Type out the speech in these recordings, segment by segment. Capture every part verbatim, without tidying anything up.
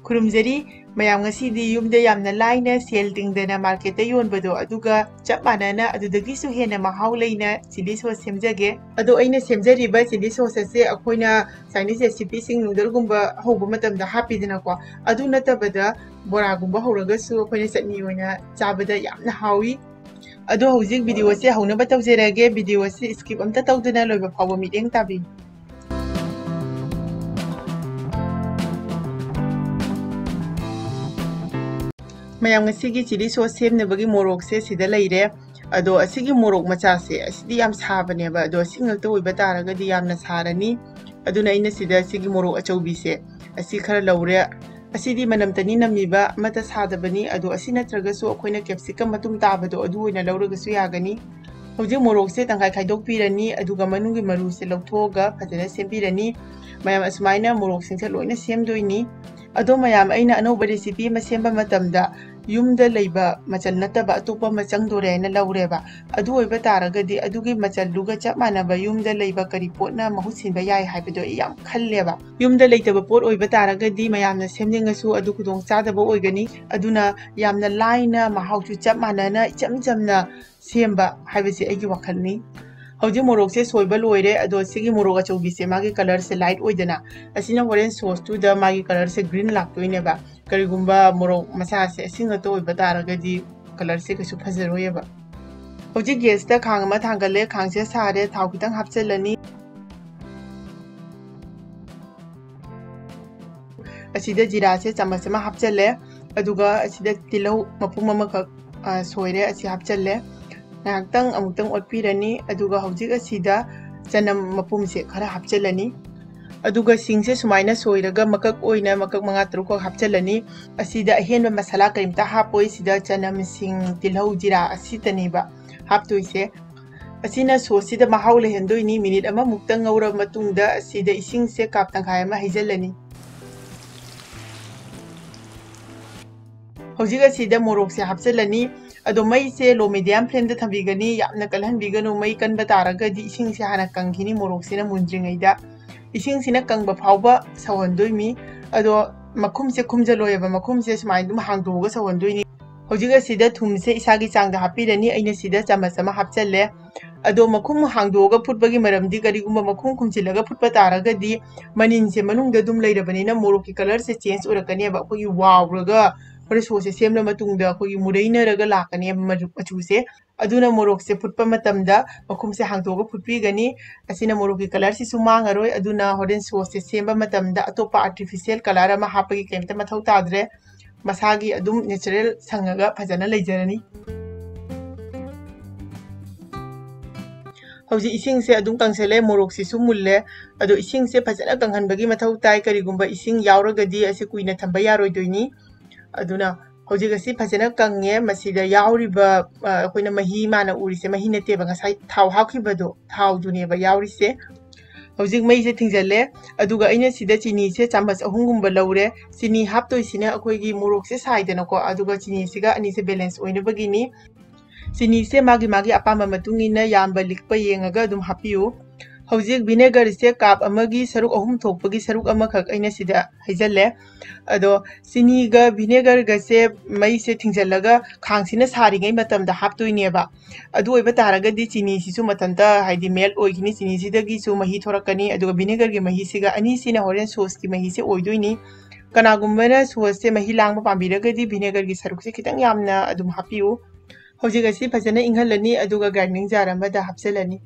ꯈꯨꯔꯨꯝꯖꯔꯤ꯫ ꯃꯌꯥꯝ, ꯉꯁꯤꯗꯤ ꯌꯨꯝꯗ ꯌꯥꯝꯅ ꯂꯥꯏꯅ ꯁꯦꯜ ꯇꯤꯡꯗꯅ ꯃꯥꯔꯀꯦꯠꯇ ꯌꯣꯟꯕꯗꯣ, ꯑꯗꯨꯒ ꯆꯞ ꯃꯥꯟꯅꯅ ꯑꯗꯨꯗꯒꯤꯁꯨ ꯍꯦꯟꯅ ꯃꯍꯥꯎ ꯂꯩꯅ ꯆꯤꯂꯤ ꯁꯣꯁ ꯁꯦꯝꯖꯒꯦ꯫ ꯑꯗꯣ ꯑꯩꯅ ꯁꯦꯝꯖꯔꯤꯕ ꯆꯤꯂꯤ ꯁꯣꯁ ꯑꯁꯦ ꯑꯩꯈꯣꯏꯅ ꯆꯥꯏꯅꯤꯁ ꯔꯦꯁꯤꯄꯤꯁꯤꯡ, ꯅꯨꯗꯜꯒꯨꯝꯕ ꯍꯧꯕ ꯃꯇꯝꯗ ꯍꯥꯞꯄꯤꯗꯅꯀꯣ, ꯑꯗꯨ ꯅꯠꯇꯕꯗ ꯕꯣꯔꯥꯒꯨꯝꯕ ꯍꯧꯔꯒꯁꯨ ꯑꯩꯈꯣꯏꯅ ꯆꯠꯅꯤ ꯑꯣꯏꯅ ꯆꯥꯕꯗ ꯌꯥꯝꯅ ꯍꯥꯎꯏ꯫ ꯑꯗꯣ ꯍꯧꯖꯤꯛ ꯚꯤꯗꯤꯑꯣ ꯑꯁꯦ ꯍꯧꯅꯕ ꯇꯧꯖꯔꯒꯦ꯫ ꯚꯤꯗꯤꯑꯣ ꯑꯁꯦ skip ꯑꯝꯇ ꯇꯧꯗꯅ ꯂꯣꯏꯕ ꯐꯥꯎꯕ ꯃꯤꯠꯌꯦꯡ ꯇꯥꯕꯤꯌꯨ꯫ ꯃꯌꯥꯝ, ꯉꯁꯤꯒꯤ ꯆꯤꯂꯤ ꯁꯣꯁ ꯁꯦꯝꯅꯕꯒꯤ ꯃꯣꯔꯣꯛꯁꯦ ꯁꯤꯗ ꯂꯩꯔꯦ꯫ ꯑꯗꯣ ꯑꯁꯤꯒꯤ ꯃꯣꯔꯣꯛ ꯃꯆꯥꯁꯦ, ꯑꯁꯤꯗꯤ ꯌꯥꯝ ꯁꯥꯕꯅꯦꯕ, ꯑꯗꯣ ꯑꯁꯤ ꯉꯛꯇ ꯑꯣꯏꯕ ꯇꯥꯔꯒꯗꯤ ꯌꯥꯝꯅ ꯁꯥꯔꯅꯤ꯫ ꯑꯗꯨꯅ ꯑꯩꯅ ꯁꯤꯗ ꯁꯤꯒꯤ ꯃꯣꯔꯣꯛ ꯑꯆꯧꯕꯤꯁꯦ, ꯑꯁꯤ ꯈꯔ ꯂꯧꯔꯦ꯫ ꯑꯁꯤꯗꯤ ꯃꯅꯝꯇꯅꯤ ꯅꯝꯃꯤꯕ, ꯑꯃꯠꯇ ꯁꯥꯗꯕꯅꯤ꯫ ꯑꯗꯣ ꯑꯁꯤ ꯅꯠꯇ꯭ꯔꯒꯁꯨ ꯑꯩꯈꯣꯏꯅ ꯀꯦꯞꯁꯤꯀꯝ ꯃꯇꯨꯝ ꯇꯥꯕꯗꯣ, ꯑꯗꯨ ꯑꯣꯏꯅ ꯂꯧꯔꯒꯁꯨ ꯌꯥꯒꯅꯤ꯫ ꯍꯧꯖꯤꯛ ꯃꯣꯔꯣꯛꯁꯦ ꯇꯪꯈꯥꯏ ꯈꯥꯏꯗꯣꯛꯄꯤꯔꯅꯤ, ꯑꯗꯨꯒ ꯃꯅꯨꯡꯒꯤ ꯃꯔꯨꯁꯦ ꯂꯧꯊꯣꯛꯑꯒ ꯐꯖꯅ ꯁꯦꯝꯕꯤꯔꯅꯤ꯫ ꯃꯌꯥꯝ, ꯑꯁꯨꯃꯥꯏꯅ ꯃꯣꯔꯣꯛꯁꯤꯡꯁꯦ ꯂꯣꯏꯅ ꯁꯦꯝꯗꯣꯏꯅꯤ꯫ ꯑꯗꯣ ꯃꯌꯥꯝ, ꯑꯩꯅ ꯑꯅꯧꯕ ꯔꯦꯁꯤꯄꯤ ꯑꯃ ꯁꯦꯝꯕ ꯃꯇꯝꯗ ꯌꯨꯝꯗ ꯂꯩꯕ ꯃꯆꯜ ꯅꯠꯇꯕ ꯑꯇꯣꯞꯄ ꯑꯃ ꯆꯪꯗꯣꯔꯦ ꯍꯥꯏꯅ ꯂꯧꯔꯦꯕ꯫ ꯑꯗꯨ ꯑꯣꯏꯕ ꯇꯥꯔꯒꯗꯤ ꯑꯗꯨꯒꯤ ꯃꯆꯜꯗꯨꯒ ꯆꯞ ꯃꯥꯟꯅꯕ ꯌꯨꯝꯗ ꯂꯩꯕ ꯀꯔꯤ ꯄꯣꯠꯅ ꯃꯍꯨꯠ ꯁꯤꯟꯕ ꯌꯥꯏ ꯍꯥꯏꯕꯗꯣ ꯑꯩ ꯌꯥꯝ ꯈꯜꯂꯦꯕ꯫ ꯌꯨꯝꯗ ꯂꯩꯇꯕ ꯄꯣꯠ ꯑꯣꯏꯕ ꯇꯥꯔꯒꯗꯤ ꯃꯌꯥꯝꯅ ꯁꯦꯝꯅꯤꯡꯉꯁꯨ ꯑꯗꯨ ꯈꯨꯗꯣꯡ ꯆꯥꯗꯕ ꯑꯣꯏꯒꯅꯤ꯫ ꯑꯗꯨꯅ ꯌꯥꯝꯅ ꯂꯥꯏꯅ, ꯃꯍꯥꯎꯁꯨ ꯆꯞ ꯃꯥꯟꯅꯅ, ꯏꯆꯝ ꯆꯝꯅ ꯁꯦꯝꯕ ꯍꯥꯏꯕꯁꯦ ꯑꯩꯒꯤ ꯋꯥꯈꯜꯅꯤ꯫ ꯍꯧꯖꯤꯛ ꯃꯣꯔꯣꯛꯁꯦ ꯁꯣꯏꯕ ꯂꯣꯏꯔꯦ, ꯑꯗꯣ ꯁꯤꯒꯤ ꯃꯣꯔꯣꯛ ꯑꯆꯧꯕꯤꯁꯦ ꯃꯥꯒꯤ ꯀꯂꯔꯁꯦ ꯂꯥꯏꯠ ꯑꯣꯏꯗꯅ, ꯑꯁꯤꯅ ꯍꯣꯔꯦꯟ ꯁꯣꯁꯇꯨꯗ ꯃꯥꯒꯤ ꯀꯂꯔꯁꯦ ꯒ꯭ꯔꯤꯟ ꯂꯥꯛꯇꯣꯏꯅꯦꯕ꯫ ꯀꯔꯤꯒꯨꯝꯕ ꯃꯣꯔꯣꯛ ꯃꯆꯥꯁꯦ ꯑꯁꯤ ꯉꯥꯛꯇ ꯑꯣꯏꯕ ꯇꯥꯔꯒꯗꯤ ꯀꯂꯔꯁꯦ ꯀꯩꯁꯨ ꯐꯖꯔꯣꯏꯑꯕ꯫ ꯍꯧꯖꯤꯛ ꯒꯦꯁꯇ ꯈꯥꯡ ꯑꯃ ꯊꯥꯡꯒꯠꯂꯦ, ꯈꯥꯡꯁꯦ ꯁꯥꯔꯦ, ꯊꯥꯎ ꯈꯤꯇꯪ ꯍꯥꯞꯆꯤꯜꯂꯅꯤ꯫ ꯑꯁꯤꯗ ꯖꯤꯔꯥꯁꯦ ꯆꯥꯃꯁ ꯑꯃ ꯍꯥꯞꯆꯜꯂꯦ, ꯑꯗꯨꯒ ꯑꯁꯤꯗ ꯇꯤꯜꯍꯧ ꯃꯄꯨꯝ ꯑꯃꯈꯛ, ꯑ, ꯁꯣꯏꯔꯦ, ꯑꯁꯤ ꯍꯥꯞꯆꯜꯂꯦ꯫ ꯉꯥꯏꯍꯥꯛꯇꯪ ꯑꯃꯨꯛꯇꯪ ꯑꯣꯠꯄꯤꯔꯅꯤ, ꯑꯗꯨꯒ ꯍꯧꯖꯤꯛ ꯑꯁꯤꯗ ꯆꯅꯝ ꯃꯄꯨꯝꯁꯦ ꯈꯔ ꯍꯥꯞꯆꯜꯂꯅꯤ꯫ ꯑꯗꯨꯒ ꯁꯤꯡꯁꯦ ꯁꯨꯃꯥꯏꯅ ꯁꯣꯏꯔꯒ ꯃꯀꯛ ꯑꯣꯏꯅ ꯃꯀꯛ ꯃꯉꯥ ꯇꯔꯨꯛꯈꯛ ꯍꯥꯞꯆꯜꯂꯅꯤ꯫ ꯑꯁꯤꯗ ꯑꯍꯦꯟꯕ ꯃꯁꯥꯂꯥ ꯀꯔꯤꯝꯇ ꯍꯥꯞꯄꯣꯏ꯫ ꯁꯤꯗ ꯆꯅꯝ, ꯁꯤꯡ, ꯇꯤꯜꯍꯧ, ꯖꯤꯔꯥ ꯑꯁꯤꯇꯅꯦꯕ ꯍꯥꯞꯇꯣꯏꯁꯦ꯫ ꯑꯁꯤꯅ ꯁꯣꯁꯁꯤꯗ ꯃꯍꯥꯎ ꯂꯩꯍꯟꯗꯣꯏꯅꯤ꯫ ꯃꯤꯅꯤꯠ ꯑꯃꯃꯨꯛꯇ ꯉꯧꯔꯕ ꯃꯇꯨꯡꯗ ꯑꯁꯤꯗ ꯏꯁꯤꯡꯁꯦ ꯀꯥꯞ ꯇꯪꯈꯥꯏ ꯑꯃ ꯍꯩꯖꯤꯜꯂꯅꯤ꯫ ꯍꯧꯖꯤꯛ ꯑꯁꯤꯗ ꯃꯣꯔꯣꯛꯁꯦ ꯍꯥꯞꯆꯤꯜꯂꯅꯤ꯫ ꯑꯗꯣ ꯃꯩꯁꯦ low medium flameꯗ ꯊꯝꯕꯤꯒꯅꯤ, ꯌꯥꯝꯅ ꯀꯜꯍꯟꯕꯤꯒꯅꯨ꯫ ꯃꯩ ꯀꯟꯕ ꯇꯥꯔꯒꯗꯤ ꯏꯁꯤꯡꯁꯦ ꯍꯥꯟꯅ ꯀꯪꯈꯤꯅꯤ ꯃꯣꯔꯣꯛꯁꯤꯅ ꯃꯨꯟꯗ꯭ꯔꯤꯉꯩꯗ꯫ ꯏꯁꯤꯡꯁꯤꯅ ꯀꯪꯕ ꯐꯥꯎꯕ ꯁꯧꯍꯟꯗꯣꯏꯅꯤ꯫ ꯑꯗꯣ ꯃꯈꯨꯝꯁꯦ ꯈꯨꯝꯖꯤꯜꯂꯣꯏꯕ, ꯃꯈꯨꯝꯁꯦ ꯁꯨꯃꯥꯏꯅ ꯑꯗꯨꯝ ꯍꯥꯡꯗꯣꯛꯑꯒ ꯁꯧꯍꯟꯗꯣꯏꯅꯤ꯫ ꯍꯧꯖꯤꯛ ꯑꯁꯤꯗ ꯊꯨꯝꯁꯦ ꯏꯁꯥꯒꯤ ꯆꯥꯡꯗ ꯍꯥꯞꯄꯤꯔꯅꯤ꯫ ꯑꯩꯅ ꯁꯤꯗ ꯆꯥꯃꯁ ꯑꯃ ꯍꯥꯞꯆꯜꯂꯦ꯫ ꯑꯗꯣ ꯃꯈꯨꯝ ꯍꯥꯡꯗꯣꯛꯑꯒ ꯐꯨꯠꯄꯒꯤ ꯃꯔꯝꯗꯤ, ꯀꯔꯤꯒꯨꯝꯕ ꯃꯈꯨꯝ ꯈꯨꯝꯖꯤꯜꯂꯒ ꯐꯨꯠꯄ ꯇꯥꯔꯒꯗꯤ ꯃꯅꯤꯟꯁꯦ ꯃꯅꯨꯡꯗ ꯑꯗꯨꯝ ꯂꯩꯔꯕꯅꯤꯅ ꯃꯣꯔꯣꯛꯀꯤ ꯀꯂꯔꯁꯦ ꯆꯦꯟꯖ ꯑꯣꯏꯔꯛꯀꯅꯦꯕ꯫ ꯑꯩꯈꯣꯏꯒꯤ ꯋꯥꯎꯔꯒ ꯍꯣꯔꯦꯟ ꯁꯣꯁꯁꯦ ꯁꯦꯝꯂ ꯃꯇꯨꯡꯗ ꯑꯩꯈꯣꯏꯒꯤ ꯃꯨꯔꯩꯅꯔꯒ ꯂꯥꯛꯀꯅꯦꯕ ꯃꯆꯨ-, ꯃꯆꯨꯁꯦ꯫ ꯑꯗꯨꯅ ꯃꯣꯔꯣꯛꯁꯦ ꯐꯨꯠꯄ ꯃꯇꯝꯗ ꯃꯈꯨꯝꯁꯦ ꯍꯥꯡꯗꯣꯛꯑꯒ ꯐꯨꯠꯄꯤꯒꯅꯤ꯫ ꯑꯁꯤꯅ ꯃꯣꯔꯣꯛꯀꯤ ꯀꯂꯔꯁꯤꯁꯨ ꯃꯥꯡꯉꯔꯣꯏ꯫ ꯑꯗꯨꯅ ꯍꯣꯔꯦꯟ ꯁꯣꯁꯁꯦ ꯁꯦꯝꯕ ꯃꯇꯝꯗ ꯑꯇꯣꯞꯄ ꯑꯥꯔꯇꯤꯐꯤꯁꯤꯌꯦꯜ ꯀꯂꯔ ꯑꯃ ꯍꯥꯞꯄꯒꯤ ꯀꯩꯝꯇ ꯃꯊꯧ ꯇꯥꯗ꯭ꯔꯦ꯫ ꯃꯁꯥꯒꯤ ꯑꯗꯨꯝ ꯅꯦꯆꯔꯦꯜ ꯁꯪꯉꯒ ꯐꯖꯅ ꯂꯩꯖꯔꯅꯤ꯫ ꯍꯧꯖꯤꯛ ꯏꯁꯤꯡꯁꯦ ꯑꯗꯨꯝ ꯀꯪꯁꯜꯂꯦ, ꯃꯣꯔꯣꯛꯁꯤꯁꯨ ꯃꯨꯜꯂꯦ꯫ ꯑꯗꯣ ꯏꯁꯤꯡꯁꯦ ꯐꯖꯅ ꯀꯪꯍꯟꯕꯒꯤ ꯃꯊꯧ ꯇꯥꯏ, ꯀꯔꯤꯒꯨꯝꯕ ꯏꯁꯤꯡ ꯌꯥꯎꯔꯒꯗꯤ ꯑꯁꯤ ꯀꯨꯏꯅ ꯊꯝꯕ ꯌꯥꯔꯣꯏꯗꯣꯏꯅꯤ꯫ ꯑꯗꯨꯅ ꯍꯧꯖꯤꯛ ꯑꯁꯤ ꯐꯖꯅ ꯀꯪꯉꯦ꯫ ꯃꯁꯤꯗ ꯌꯥꯎꯔꯤꯕ, ꯑ, ꯑꯩꯈꯣꯏꯅ ꯃꯍꯤ ꯃꯥꯅ ꯎꯔꯤꯁꯦ ꯃꯍꯤ ꯅꯠꯇꯦꯕ, ꯉꯁꯥꯏ ꯊꯥꯎ ꯍꯥꯞꯈꯤꯕꯗꯣ, ꯊꯥꯎꯗꯨꯅꯦꯕ ꯌꯥꯎꯔꯤꯁꯦ꯫ ꯍꯧꯖꯤꯛ ꯃꯩꯁꯦ ꯊꯤꯡꯖꯤꯜꯂꯦ꯫ ꯑꯗꯨꯒ ꯑꯩꯅ ꯁꯤꯗ ꯆꯤꯅꯤꯁꯦ ꯆꯥꯃꯁ ꯑꯍꯨꯝꯒꯨꯝꯕ ꯂꯧꯔꯦ꯫ ꯆꯤꯅꯤ ꯍꯥꯞꯇꯣꯏꯁꯤꯅ ꯑꯩꯈꯣꯏꯒꯤ ꯃꯣꯔꯣꯛꯁꯦ ꯁꯥꯏꯗꯅꯀꯣ, ꯑꯗꯨꯒ ꯆꯤꯅꯤꯁꯤꯒ ꯑꯅꯤꯁꯦ ꯕꯦꯂꯦꯟꯁ ꯑꯣꯏꯅꯕꯒꯤꯅꯤ꯫ ꯆꯤꯅꯤꯁꯦ ꯃꯥꯒꯤ ꯃꯥꯒꯤ ꯑꯄꯥꯝꯕ ꯃꯇꯨꯡ ꯏꯟꯅ ꯌꯥꯝꯕ ꯂꯤꯛꯄ ꯌꯦꯡꯉꯒ ꯑꯗꯨꯝ ꯍꯥꯞꯄꯤꯌꯨ꯫ ꯍꯧꯖꯤꯛ ꯚꯤꯅꯦꯒꯔꯁꯦ ꯀꯥꯞ ꯑꯃꯒꯤ ꯁꯔꯨꯛ ꯑꯍꯨꯝ ꯊꯣꯛꯄꯒꯤ ꯁꯔꯨꯛ ꯑꯃꯈꯛ ꯑꯩꯅ ꯁꯤꯗ ꯍꯩꯖꯜꯂꯦ꯫ ꯑꯗꯣ ꯆꯤꯅꯤꯒ ꯚꯤꯅꯦꯒꯔꯒꯁꯦ ꯃꯩꯁꯦ ꯊꯤꯡꯖꯤꯜꯂꯒ ꯈꯥꯡꯁꯤꯅ ꯁꯥꯔꯤꯉꯩ ꯃꯇꯝꯗ ꯍꯥꯞꯇꯣꯏꯅꯦꯕ꯫ ꯑꯗꯨ ꯑꯣꯏꯕ ꯇꯥꯔꯒꯗꯤ ꯆꯤꯅꯤꯁꯤꯁꯨ ꯃꯊꯟꯇ ꯍꯥꯏꯗꯤ ꯃꯦꯜꯠ ꯑꯣꯏꯈꯤꯅꯤ, ꯆꯤꯅꯤꯁꯤꯗꯒꯤꯁꯨ ꯃꯍꯤ ꯊꯣꯔꯛꯀꯅꯤ꯫ ꯑꯗꯨꯒ ꯚꯤꯅꯦꯒꯔꯒꯤ ꯃꯍꯤꯁꯤꯒ ꯑꯅꯤꯁꯤꯅ ꯍꯣꯔꯦꯟ ꯁꯣꯁꯀꯤ ꯃꯍꯤꯁꯦ ꯑꯣꯏꯗꯣꯏꯅꯤ꯫ ꯀꯅꯥꯒꯨꯝꯕꯅ ꯁꯣꯁꯁꯦ ꯃꯍꯤ ꯂꯥꯡꯕ ꯄꯥꯝꯕꯤꯔꯒꯗꯤ ꯚꯤꯅꯦꯒꯔꯒꯤ ꯁꯔꯨꯛꯁꯦ ꯈꯤꯇꯪ ꯌꯥꯝꯅ ꯑꯗꯨꯝ ꯍꯥꯞꯄꯤꯌꯨ꯫ ꯍꯧꯖꯤꯛ ꯑꯁꯤ ꯐꯖꯅ ꯏꯪꯍꯜꯂꯅꯤ, ꯑꯗꯨꯒ ꯒ꯭ꯔꯥꯏꯟꯗꯤꯡ ꯖꯥꯔ ꯑꯃꯗ ꯍꯥꯞꯆꯤꯜꯂꯅꯤ꯫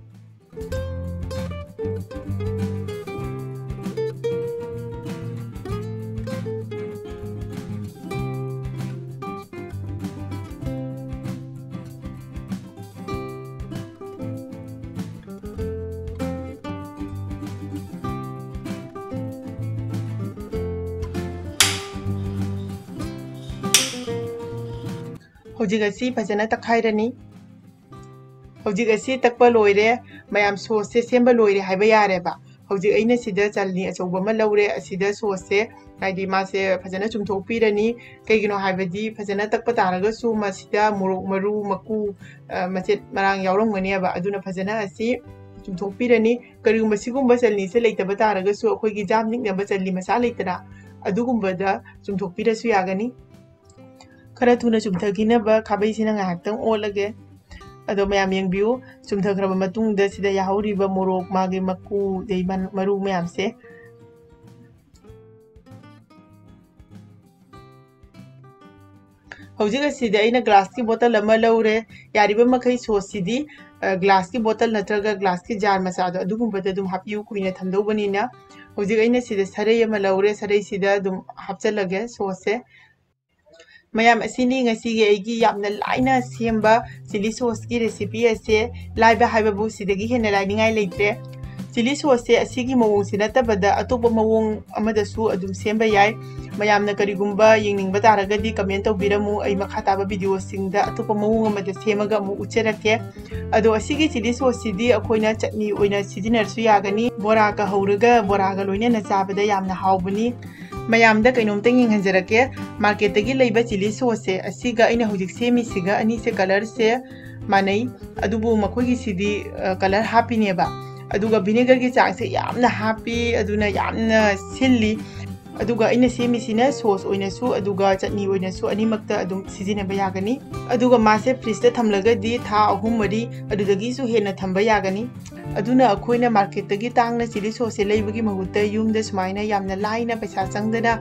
ꯍꯧꯖꯤꯛ ꯑꯁꯤ ꯐꯖꯅ ꯇꯛꯈꯥꯏꯔꯅꯤ꯫ ꯍꯧꯖꯤꯛ ꯑꯁꯤ ꯇꯛꯄ ꯂꯣꯏꯔꯦ, ꯃꯌꯥꯝ ꯁꯣꯁꯁꯦ ꯁꯦꯝꯕ ꯂꯣꯏꯔꯦ ꯍꯥꯏꯕ ꯌꯥꯔꯦꯕ꯫ ꯍꯧꯖꯤꯛ ꯑꯩꯅ ꯁꯤꯗ ꯆꯜꯅꯤ ꯑꯆꯧꯕ ꯑꯃ ꯂꯧꯔꯦ, ꯑꯁꯤꯗ ꯁꯣꯁꯁꯦ ꯍꯥꯏꯗꯤ ꯃꯥꯁꯦ ꯐꯖꯅ ꯆꯨꯝꯊꯣꯛꯄꯤꯔꯅꯤ꯫ ꯀꯩꯒꯤꯅꯣ ꯍꯥꯏꯕꯗꯤ ꯐꯖꯅ ꯇꯛꯄ ꯇꯥꯔꯒꯁꯨ ꯃꯁꯤꯗ ꯃꯣꯔꯣꯛ ꯃꯔꯨ, ꯃꯀꯨ, ꯑ, ꯃꯆꯦꯠ ꯃꯔꯥꯡ ꯌꯥꯎꯔꯝꯒꯅꯦꯕ꯫ ꯑꯗꯨꯅ ꯐꯖꯅ ꯑꯁꯤ ꯆꯨꯝꯊꯣꯛꯄꯤꯔꯅꯤ꯫ ꯀꯔꯤꯒꯨꯝꯕ ꯁꯤꯒꯨꯝꯕ ꯆꯜꯅꯤꯁꯦ ꯂꯩꯇꯕ ꯇꯥꯔꯒꯁꯨ ꯑꯩꯈꯣꯏꯒꯤ ꯖꯥꯝ ꯅꯤꯛꯅꯕ ꯆꯜꯅꯤ ꯃꯆꯥ ꯂꯩꯇꯅ, ꯑꯗꯨꯒꯨꯝꯕꯗ ꯆꯨꯝꯊꯣꯛꯄꯤꯔꯁꯨ ꯌꯥꯒꯅꯤ꯫ ꯈꯔ ꯊꯨꯅ ꯆꯨꯝꯊꯈꯤꯅꯕ ꯈꯥꯕꯩꯁꯤꯅ ꯉꯥꯏꯍꯥꯛꯇꯪ ꯑꯣꯠꯂꯒꯦ꯫ ꯑꯗꯣ ꯃꯌꯥꯝ ꯌꯦꯡꯕꯤꯌꯨ, ꯆꯨꯝꯊꯈ꯭ꯔꯕ ꯃꯇꯨꯡꯗ ꯁꯤꯗ ꯌꯥꯍꯧꯔꯤꯕ ꯃꯣꯔꯣꯛ, ꯃꯥꯒꯤ ꯃꯀꯨ, ꯑꯗꯩ ꯃꯔꯨ ꯃꯌꯥꯝꯁꯦ꯫ ꯍꯧꯖꯤꯛ ꯑꯁꯤꯗ ꯑꯩꯅ ꯒ꯭ꯂꯥꯁꯀꯤ ꯕꯣꯇꯜ ꯑꯃ ꯂꯧꯔꯦ꯫ ꯌꯥꯔꯤꯕ ꯃꯈꯩ ꯁꯣꯁꯁꯤꯗꯤ ꯒ꯭ꯂꯥꯁꯀꯤ ꯕꯣꯇꯜ ꯅꯠꯇ꯭ꯔꯒ ꯒ꯭ꯂꯥꯁꯀꯤ ꯖꯥꯔ ꯃꯆꯥꯗꯣ ꯑꯗꯨꯒꯨꯝꯕꯗ ꯑꯗꯨꯝ ꯍꯥꯞꯄꯤꯌꯨ, ꯀꯨꯏꯅ ꯊꯝꯗꯧꯕꯅꯤꯅ꯫ ꯍꯧꯖꯤꯛ ꯑꯩꯅ ꯁꯤꯗ ꯁꯔꯩ ꯑꯃ ꯂꯧꯔꯦ, ꯁꯔꯩꯁꯤꯗ ꯑꯗꯨꯝ ꯍꯥꯞꯆꯜꯂꯒꯦ ꯁꯣꯁꯁꯦ꯫ ꯃꯌꯥꯝ, ꯑꯁꯤꯅꯤ ꯉꯁꯤꯒꯤ ꯑꯩꯒꯤ ꯌꯥꯝꯅ ꯂꯥꯏꯅ ꯁꯦꯝꯕ ꯆꯤꯂꯤ ꯁꯣꯁꯀꯤ ꯔꯦꯁꯤꯄꯤ ꯑꯁꯦ꯫ ꯂꯥꯏꯕ ꯍꯥꯏꯕꯕꯨ ꯁꯤꯗꯒꯤ ꯍꯦꯟꯅ ꯂꯥꯏꯅꯤꯡꯉꯥꯏ ꯂꯩꯇ꯭ꯔꯦ꯫ ꯆꯤꯂꯤ ꯁꯣꯁꯁꯦ ꯑꯁꯤꯒꯤ ꯃꯑꯣꯡꯁꯤ ꯅꯠꯇꯕꯗ ꯑꯇꯣꯞꯄ ꯃꯑꯣꯡ ꯑꯃꯗꯁꯨ ꯑꯗꯨꯝ ꯁꯦꯝꯕ ꯌꯥꯏ꯫ ꯃꯌꯥꯝꯅ ꯀꯔꯤꯒꯨꯝꯕ ꯌꯦꯡꯅꯤꯡꯕ ꯇꯥꯔꯒꯗꯤ ꯀꯃꯦꯟ ꯇꯧꯕꯤꯔꯝꯃꯨ, ꯑꯩ ꯃꯈꯥ ꯇꯥꯕ ꯚꯤꯗꯤꯑꯣꯁꯤꯡꯗ ꯑꯇꯣꯞꯄ ꯃꯑꯣꯡ ꯑꯃꯗ ꯁꯦꯝꯃꯒ ꯑꯃꯨꯛ ꯎꯠꯆꯔꯛꯀꯦ꯫ ꯑꯗꯣ ꯑꯁꯤꯒꯤ ꯆꯤꯂꯤ ꯁꯣꯁꯁꯤꯗꯤ ꯑꯩꯈꯣꯏꯅ ꯆꯠꯅꯤ ꯑꯣꯏꯅ ꯁꯤꯖꯤꯟꯅꯔꯁꯨ ꯌꯥꯒꯅꯤ, ꯕꯣꯔꯥꯒ ꯍꯧꯔꯒ ꯕꯣꯔꯥꯒ ꯂꯣꯏꯅꯅ ꯆꯥꯕꯗ ꯌꯥꯝꯅ ꯍꯥꯎꯕꯅꯤ꯫ ꯃꯌꯥꯝꯗ ꯀꯩꯅꯣꯝꯇꯪ ꯌꯦꯡꯍꯟꯖꯔꯛꯀꯦ꯫ ꯃꯥꯔꯀꯦꯠꯇꯒꯤ ꯂꯩꯕ ꯆꯤꯂꯤ ꯁꯣꯁꯁꯦ, ꯑꯁꯤꯒ ꯑꯩꯅ ꯍꯧꯖꯤꯛ ꯁꯦꯝꯃꯤꯁꯤꯒ ꯑꯅꯤꯁꯦ ꯀꯂꯔꯁꯦ ꯃꯥꯟꯅꯩ, ꯑꯗꯨꯕꯨ ꯃꯈꯣꯏꯒꯤꯁꯤꯗꯤ ꯀꯂꯔ ꯍꯥꯞꯄꯤꯅꯦꯕ꯫ ꯑꯗꯨꯒ ꯚꯤꯅꯦꯒꯔꯒꯤ ꯆꯥꯡꯁꯦ ꯌꯥꯝꯅ ꯍꯥꯞꯄꯤ, ꯑꯗꯨꯅ ꯌꯥꯝꯅ ꯁꯤꯜꯂꯤ꯫ ꯑꯗꯨꯒ ꯑꯩꯅ ꯁꯦꯝꯃꯤꯁꯤꯅ ꯁꯣꯁ ꯑꯣꯏꯅꯁꯨ ꯑꯗꯨꯒ ꯆꯠꯅꯤ ꯑꯣꯏꯅꯁꯨ ꯑꯅꯤꯃꯛꯇ ꯑꯗꯨꯝ ꯁꯤꯖꯤꯟꯅꯕ ꯌꯥꯒꯅꯤ꯫ ꯑꯗꯨꯒ ꯃꯥꯁꯦ ꯐ꯭ꯔꯤꯖꯇ ꯊꯝꯂꯒꯗꯤ ꯊꯥ ꯑꯍꯨꯝ ꯃꯔꯤ ꯑꯗꯨꯗꯒꯤꯁꯨ ꯍꯦꯟꯅ ꯊꯝꯕ ꯌꯥꯒꯅꯤ꯫ ꯑꯗꯨꯅ ꯑꯩꯈꯣꯏꯅ ꯃꯥꯔꯀꯦꯠꯇꯒꯤ ꯇꯥꯡꯅ ꯆꯤꯂꯤ ꯁꯣꯁꯁꯦ ꯂꯩꯕꯒꯤ ꯃꯍꯨꯠꯇ ꯌꯨꯝꯗ ꯁꯨꯃꯥꯏꯅ ꯌꯥꯝꯅ ꯂꯥꯏꯅ ꯄꯩꯁꯥ ꯆꯪꯗꯅ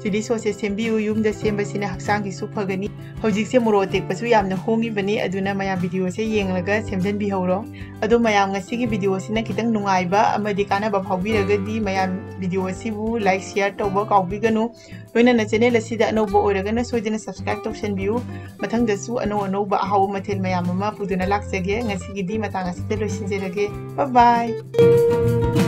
ꯆꯤꯂꯤ ꯁꯣꯁꯁꯦ ꯁꯦꯝꯕꯤꯌꯨ꯫ ꯌꯨꯝꯗ ꯁꯦꯝꯕꯁꯤꯅ ꯍꯛꯆꯥꯡꯒꯤꯁꯨ ꯐꯒꯅꯤ꯫ ꯍꯧꯖꯤꯛꯁꯦ ꯃꯣꯔꯣꯛ ꯑꯇꯦꯛꯄꯁꯨ ꯌꯥꯝꯅ ꯍꯣꯡꯉꯤꯕꯅꯤ, ꯑꯗꯨꯅ ꯃꯌꯥꯝ ꯚꯤꯗꯤꯑꯣꯁꯦ ꯌꯦꯡꯂꯒ ꯁꯦꯝꯖꯟꯕꯤꯍꯧꯔꯣ꯫ ꯑꯗꯣ ꯃꯌꯥꯝ, ꯉꯁꯤꯒꯤ ꯚꯤꯗꯤꯑꯣꯁꯤꯅ ꯈꯤꯇꯪ ꯅꯨꯡꯉꯥꯏꯕ ꯑꯃꯗꯤ ꯀꯥꯟꯅꯕ ꯐꯥꯎꯕꯤꯔꯒꯗꯤ ꯃꯌꯥꯝ ꯚꯤꯗꯤꯑꯣ ꯑꯁꯤꯕꯨ ꯂꯥꯏꯛ, ꯁꯤꯌꯔ ꯇꯧꯕ ꯀꯥꯎꯕꯤꯒꯅꯨ꯫ ꯂꯣꯏꯅꯅ ꯆꯦꯅꯦꯜ ꯑꯁꯤꯗ ꯑꯅꯧꯕ ꯑꯣꯏꯔꯒꯅ ꯁꯣꯏꯗꯅ ꯁꯕꯁꯀ꯭ꯔꯥꯏꯕ ꯇꯧꯁꯟꯕꯤꯌꯨ꯫ ꯃꯊꯪꯗꯁꯨ ꯑꯅꯧ ꯑꯅꯧꯕ ꯑꯍꯥꯎꯕ ꯃꯊꯦꯜ ꯃꯌꯥꯝ ꯑꯃ ꯄꯨꯗꯨꯅ ꯂꯥꯛꯆꯒꯦ꯫ ꯉꯁꯤꯒꯤꯗꯤ ꯃꯇꯥꯡ ꯑꯁꯤꯗ ꯂꯣꯏꯁꯤꯟꯖꯔꯒꯦ꯫ ꯕꯥꯏ ꯕꯥꯏ꯫